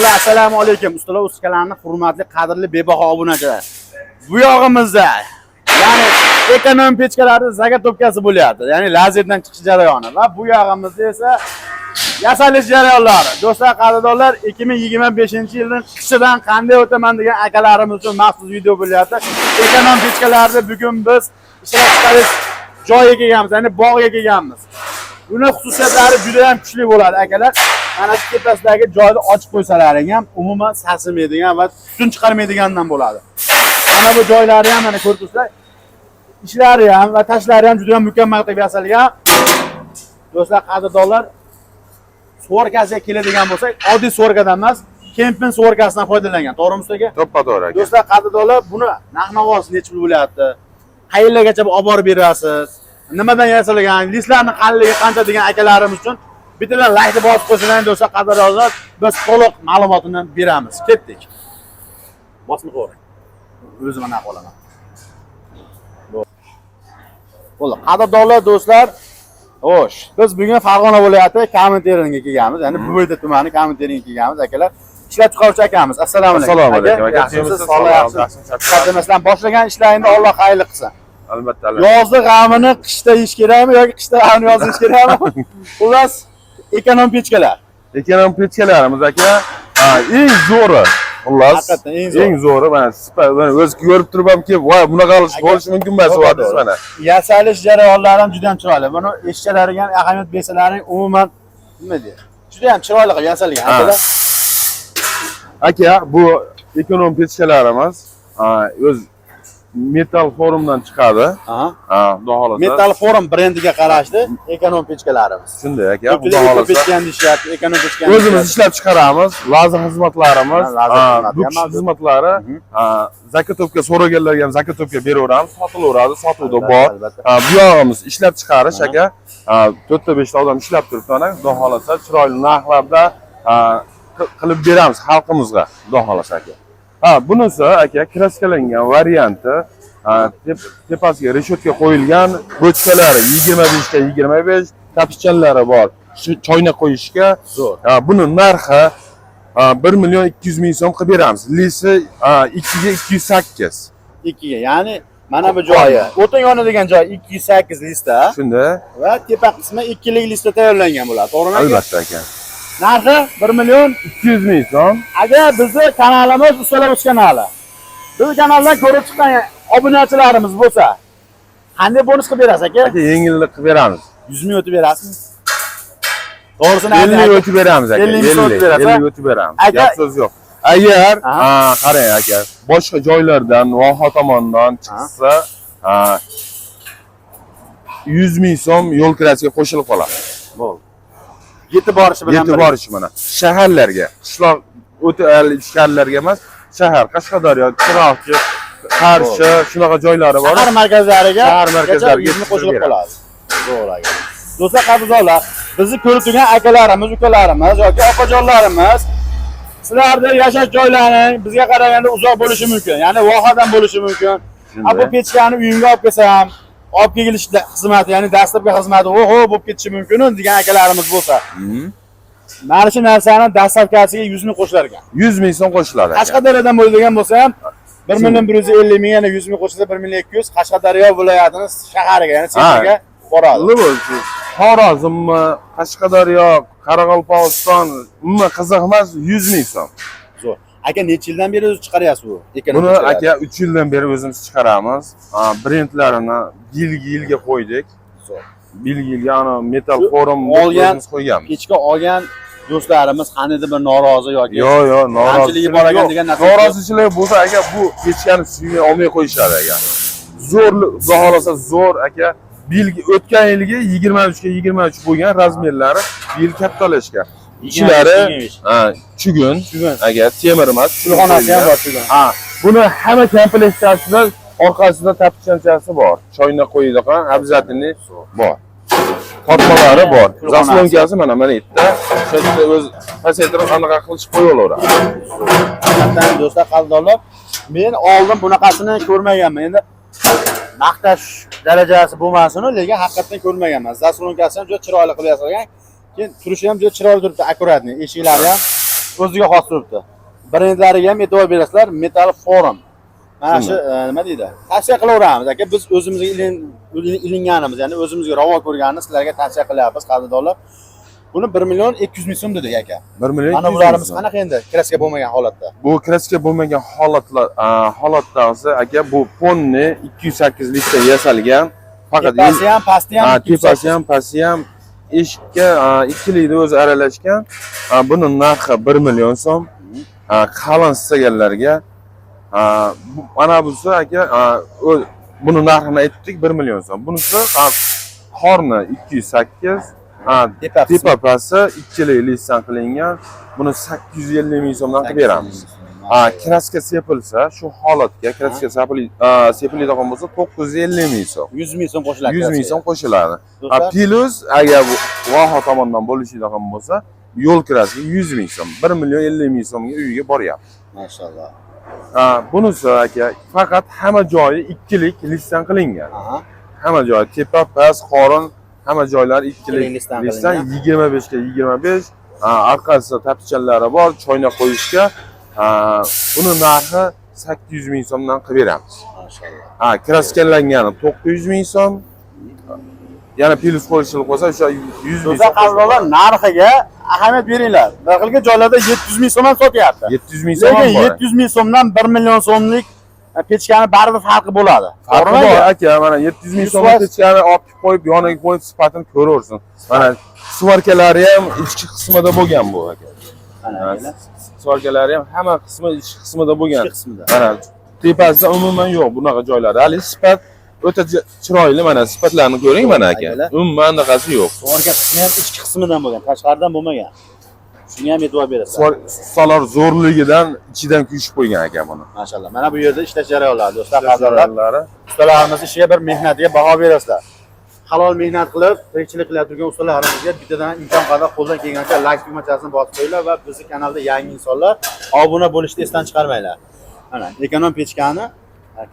Assalomu alaykum ustalar, ustalarni hurmatli, qadrli, bebaho obunachilar. Bu yog'imizda, ya'ni ekonom pechkalarni заготовка si bo'lyapti. Ya'ni lazerdan chiqish jarayoni va bu yog'imizda esa yasalish jarayonlari. Do'stlar, qadrdonlar, 2025-yilning qishidan qanday o'taman degan akalarimiz uchun maxsus video bo'lyapti. Ekonom pechkalarni bugun biz ishlab chiqarish joyiga kelganmiz, ya'ni bog'ga kelganmiz. Buni xususiyatlari juda ham kuchli bo'ladi, akalar. Mana shu tepasidagi joyni ochib qo'ysalaring ham umuman sasimaydigan va tutun chiqarmaydigandan bo'ladi. Mana bu joylari ham, mana ko'rib turibsizlar. Ishlari ham va tashlari ham juda ham mukammal qilib yasalgan. Do'stlar, qadrdonlar, сварка siga keladigan bo'lsak, oddiy сварка dan emas, Kempin сварка sidan foydalangan. To'g'rimi, aka? To'ppa to'g'ri, aka. Do'stlar, qadrdonlar, buni narx-navosi necha pul bo'lyapti? Qayerlargacha olib borib berasiz? Nimadan yasalgan? Listlarni qalinligi qancha degan akalarimiz uchun bittadan laykni bosib qo'ysalar, do'stlar, qadrdonlar, biz to'liq ma'lumotini beramiz. Ketdik. Bosma qo'ying. O'zim anaqa olaman. Bo'ldi. Qadrdonlar, do'stlar, xo'sh, biz bugun Farg'ona viloyati Kominternga kelganmiz. Ya'ni Buvayda tumani Kominternga kelganmiz, akalar. Ishlab chiqaruvchi akamiz. Assalomu alaykum. Assalomu alaykum, aka. Yaxshimisiz? Yaxshimisiz? Sog'lik, yaxshimisiz? Yaxshimisiz? Charchamasdan boshlagan ishlaringni Alloh xayrli qilsin. Albatta, albatta. Yozni g'amini qishda yeyish kerakmi yoki qishda g'amini yozda yeyish kerakmi? Xullas, ekonom pechkalar. Ekonom pechkalarimiz, aka, ha, eng zo'ri. Xullas, Haqiqatdan eng zo'ri. Eng zo'ri mana sifat, mana o'zi ko'rib turib ham kelib, voy, bunaqa qilish Aka, bo'lishi mumkin emas, to'g'ri, deyapsiz to'g'ri. mana. Yasalish jarayonlari ham juda ham chiroyli. Buni eshikchalariga ham ahamiyat bersalaring, umuman nima deydi? Juda ham chiroyli qilib yasalgan, akalar. Aka, bu ekonom pechkalarimiz, ha, o'z Metal Forumdan chiqadi. Ha, xudo xohlasa. Metal Forum brendiga qarashli ekonom pechkalarimiz. Shunday, aka, xudo Ko'pchilik eko xohlasa. pechkani deyishyapti, ekonom pechkani. O'zimiz ishlab chiqaramiz, lazer xizmatlarimiz, Ha, lazer ha, xizmati ham bukish mavjud. xizmatlari, ha, заготовка so'raganlarga ham заготовка beraveramiz, sotilaveradi, sotuvda Albatta, bor. albatta. Ha, bu yog'imiz ishlab chiqarish, aka, ha, to'rtta beshta odam ishlab turibdi, mana, xudo xohlasa, chiroyli narxlarda, ha, qilib beramiz xalqimizga, xudo xohlasa, aka. Ha, bunisi, aka, краска langan varianti, ha, tepasiga reshotka qo'yilgan, bochkalari 25 ga 25, tapichanlari bor. Shu choynak qo'yishga. Zo'r. Ha, buni narxi, ha, 1 million 200 ming so'm qilib beramiz. Lisi, ha, 2 ga 208. Ikkiga, ya'ni mana bu joyi, o'tin yonadigan joy 208 lista Shunda va tepa qismi ikkilik lista tayyorlangan bo'ladi. To'g'rimi, aka? Albatta, aka. Narxi 1 million 200 ming so'm. Aka, bizni kanalimiz Ustalar Uz kanali. Biz kanaldan ko'rib chiqqan obunachilarimiz bo'lsa, qanday bonus qilib berasiz, aka? Aka, yengillik qilib beramiz. 100 ming o'tib berasizmi? To'g'risini ayting, 50 aka. O'tib beramiz, aka. 50 ming so'm o'tib berasiz, 50 o'tib beramiz. Aka- Gap so'z yo'q. Agar, Aha. ha, qarang, aka, boshqa joylardan, Voha tomondan chiqsa, ha, 100 ming so'm yo'l kirasiga qo'shilib qoladi. Bo'ldi. Yetib borishi bilan Yetib birga. borishi mana shaharlarga, qishloq o'ta ichkarilarga emas, shahar, Qashqadaryo, Chiroqchi, Qarshi, shunaqa joylari bor. Shahar markazlariga Shahar markazlariga 100 ming qo'shilib yetkazib qoladi. Zo'r, aka. Do'stlar, qadrdonlar, bizni ko'rib turgan akalarimiz, ukalarimiz yoki opajonlarimiz, sizlarni yashash joylaring bizga qaraganda uzoq bo'lishi mumkin. Ya'ni Vohadan bo'lishi mumkin. Shunday. A, bu pechkani uyimga olib kelsam, olib kelilish xizmati, ya'ni dastlabki xizmati oho bo'lib ketishi mumkin degan akalarimiz bo'lsa, mana shu narsani доставка siga 100 ming qo'shilar ekan. 100 ming so'm qo'shiladi, aka. Qashqadaryodan bo'ladigan bo'lsa ham 1 million 150 ming, yana 100 ming qo'shilsa 1 million 200 Qashqadaryo viloyatini shahariga, ya'ni центр ga boradi. Nima, Xorazmmi, Qashqadaryo, Qoraqalpog'iston, umuman qiziq emas, 100 ming so'm. Zo'r. Aka, necha yildan beri o'zi chiqaryapsiz bu ekonom Buni pechkalarni? aka, 3 yildan beri o'zimiz chiqaramiz. Ha, brendlarini yilga yilga qo'ydik. Zo'r. Yilga yilga ana Metal Shu Forum o'zimiz qo'yganmiz. Pechka olgan do'stlarimiz qandaydir bir norozi yoki Yo'q, yo'q, kamchiligi bor ekan yo'q. degan narsa yo'q. Norozichilik bo'lsa, aka, bu pechkani suyga olmay qo'yishadi, aka. Zo'r, xudo xohlasa, zo'r, aka. Bu yilgi, o'tgan yilgi 23 ga 23 bo'lgan размер lari, bu yil kattalashgan. Ichlari, ha, чугун, Чугун. Aka, temir emas. Pulxonasi ham bor, чугун. Ha, buni hamma komplektsiyasida orqasida tapichanchasi bor. Choynak qo'yadigan обязательно bor. Tortmalari bor. Pulxonasi. Заслонка si mana mana yerda. O'sha yerda o'zi pasaytirib anaqa qilib qo'yaveradi. Haqiqatdan, do'stlar, qadrdonlar, men oldin bunaqasini ko'rmaganman. Endi maqtash darajasi bo'lmasin, lekin haqiqatdan ko'rmaganman. Заслонка si ham juda chiroyli qilib yasalgan. Keyin turishi ham juda chiroyli turibdi, аккуратный. Eshiklari ham O'ziga xos turibdi. Brendlariga ham e'tibor berasizlar, Metal Forum. Mana shu nima deydi? Tavsiya qilaveramiz aka, biz o'zimizga ilinganimiz, ya'ni o'zimizga ravo ko'rganini sizlarga tavsiya qilyapmiz, qadrdonlar. Buni 1 million 200 ming so'm dedik aka. 1 million Mana 200 ming bularimiz so'm. qanaqa endi краска bo'lmagan holatda? Bu краска bo'lmagan holatlar, holatdagi aka, bu ponni 208 litr yasalgan. Faqat Tepasi ham, pasti ham Ha, 208. tepasi ham, pasti ham eshikka ikkilikni o'zi aralashgan. Buni narxi 1 million so'm. Qalin istaganlarga, mana bunisi aka, buni narxini aytdik, 1 million so'm. Bunisi qorni 208, Tepa qismi. Tepa pasti ikkilik лист dan qilingan. Buni 850 ming so'mdan qilib beramiz. Ha, краска sepilsa, shu holatga краска sepiladigan bo'lsa 950 ming so'm. 100 ming so'm qo'shiladi. 100 ming so'm qo'shiladi. Ha, Do'stlar, плюс agar bu Voha tomondan bo'lishadigan bo'lsa, yo'l kirasi 100 ming so'm, 1 million 50 ming so'mga uyiga boryapti. Mashalloh. Ha, bunisi aka faqat hamma joyi ikkilik лист dan qilingan. Hamma joyi tepa, past, qorin, hamma joylari ikkilik Ikkilik лист dan лист dan 25 ga 25. Ha, orqasida tapichalari bor, choynak qo'yishga. Ha, buni narxi 800 ming so'mdan qilib beramiz. Mashalloh. Ha, краска langani 900 ming so'm. Yana плюс qo'shilib qo'ysa o'sha 100 ming Do'stlar, so'm. qadrdonlar, narxiga ahamiyat beringlar. Bir xilgi joylarda 700 ming so'm ham sotyapti. 700 ming so'm ham Lekin bor. 700 ming so'mdan 1 million so'mlik pechkani baribir farqi bo'ladi. Farqi To'g'rimi bor aka? aka, mana 700 ming 100%. so'mlik pechkani olib qo'yib, yoniga qo'yib sifatini ko'raversin. Mana сварка lari ham ichki qismida bo'lgan bu aka. Mana Ha, akalar, сварка lari ham hamma qismi ichki qismida bo'lgan. ichki qismida. Mana tepasida umuman yo'q bunaqa joylari. Hali sifat o'ta chiroyli, mana sifatlarini ko'ring mana aka. Akalar. Umuman anaqasi yo'q. Сварка qismi ham ichki qismidan bo'lgan, tashqaridan bo'lmagan. Shunga ham e'tibor berasizlar. Ustalar zo'rligidan ichidan kuyishib qo'ygan aka buni. Mashalloh. Mana bu yerda ishlash jarayonlari, do'stlar, qadrdonlar. Jarayonlari. Ustalarimiz ishiga bir mehnatiga baho berasizlar. Halol mehnat qilib, tirikchilik qilib turgan ustalarimizga bittadan imkon qadar qo'ldan kelgancha like tugmachasini bosib qo'yinglar va bizni kanalda yangi insonlar obuna bo'lishni esdan chiqarmanglar. Mana эконом pechkani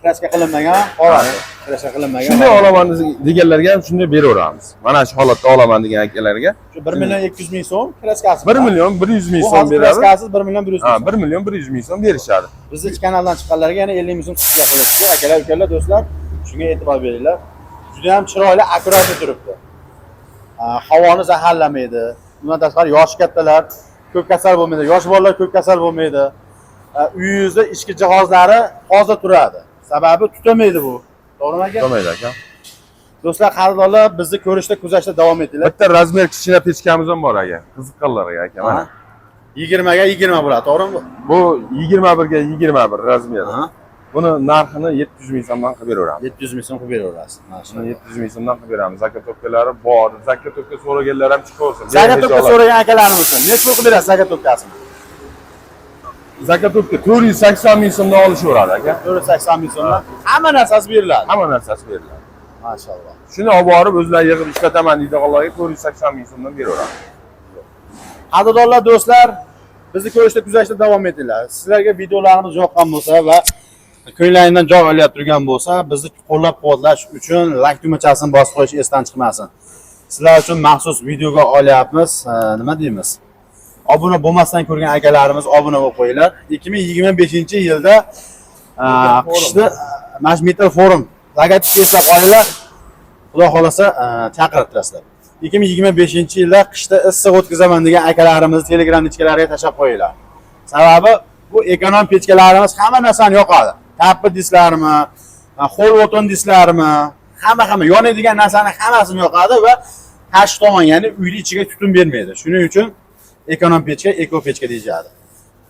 краска qilinmagan holati. Краска qilinmagan. Shunday olaman deganlarga ham shunday beraveramiz. Mana shu holatda olaman degan akalarga Shu 1 million 200 ming so'm краска siz. 1 million 100 ming Bu so'm hozir beradi. краска siz 1 million 100 Ha, ming so'm. 1 million 100 ming so'm berishadi. Bizni kanaldan chiqqanlarga yana 50 ming so'm скидка qilishdi. Akalar, ukalar, do'stlar, shunga e'tibor beringlar. Juda ham chiroyli, аккуратный turibdi. Ha, havoni zaharlamaydi. Undan tashqari yoshi kattalar ko'p kasal bo'lmaydi, yosh bolalar ko'p kasal bo'lmaydi. Ha, uyingizda ichki jihozlari toza turadi. Sababi tutamaydi bu. To'g'rimi aka? Tutamaydi aka. Do'stlar, qadrdonlar, bizni ko'rishda, kuzatishda davom etinglar. Bitta размер kichkina pechkamiz ham bor aka. Qiziqqanlarga aka mana. 20 ga 20 bo'ladi, to'g'rimi bu? Bu 21 ga 21 размер i. Ha. Buni narxini 700 ming so'mdan qilib beraveramiz. 700 ming so'm qilib beraverasiz. Buni Mashalloh. 700 ming so'mdan qilib beramiz. Заготовка lari bor. Заготовка so'raganlar ham chiqaversin. Заготовка so'ragan akalarimiz uchun necha pul qilib berasiz заготовка sini? Заготовка 480 ming so'mdan olishaveradi aka. 480 ming so'mdan hamma narsasi beriladi. Hamma narsasi beriladi. Mashalloh. Shuni olib borib o'zlari yig'ib ishlataman deydiganlarga 480 ming so'mdan beraveramiz. Qadrdonlar, do'stlar, bizni ko'rishda, kuzatishda davom etinglar. Sizlarga videolarimiz yoqqan bo'lsa va ko'nglaringdan joy olyap turgan bo'lsa, bizni qo'llab-quvvatlash uchun like tugmachasini bosib qo'yish esdan chiqmasin. Sizlar uchun maxsus videoga olyapmiz. Nima deymiz? Obuna bo'lmasdan ko'rgan akalarimiz obuna bo'lib qo'yinglar. 2025-yilda qishda mana shu Metal Forum logotipni eslab qolinglar. Xudo xolasa chaqirib turasizlar. 2025-yilda qishda issiq o'tkazaman degan akalarimizni Telegram личка lariga tashlab qo'yinglar. Sababi bu эконом pechkalarimiz hamma narsani yoqadi. Tappi deysizlarmi, ho'l o'tin deysizlarmi, hamma yonadigan narsani hammasini yoqadi va tashqi tomon, ya'ni uyni ichiga tutun bermaydi. Shuning uchun эконом pechka, eko pechka deyishadi.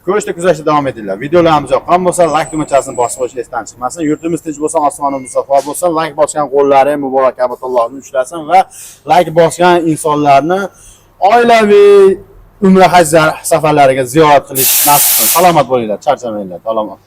Ko'rishda, kuzatishda davom etinglar. Videolarimiz yoqqan bo'lsa, like tugmachasini bosib qo'yish esdan chiqmasin. Yurtimiz tinch bo'lsin, osmonimiz safo bo'lsin. Like bosgan qo'llari muborak Allohni ushlasin va like bosgan insonlarni oilaviy umra haj safarlariga ziyorat qilish nasib qilsin. Salomat bo'linglar, charchamanglar. Salomat.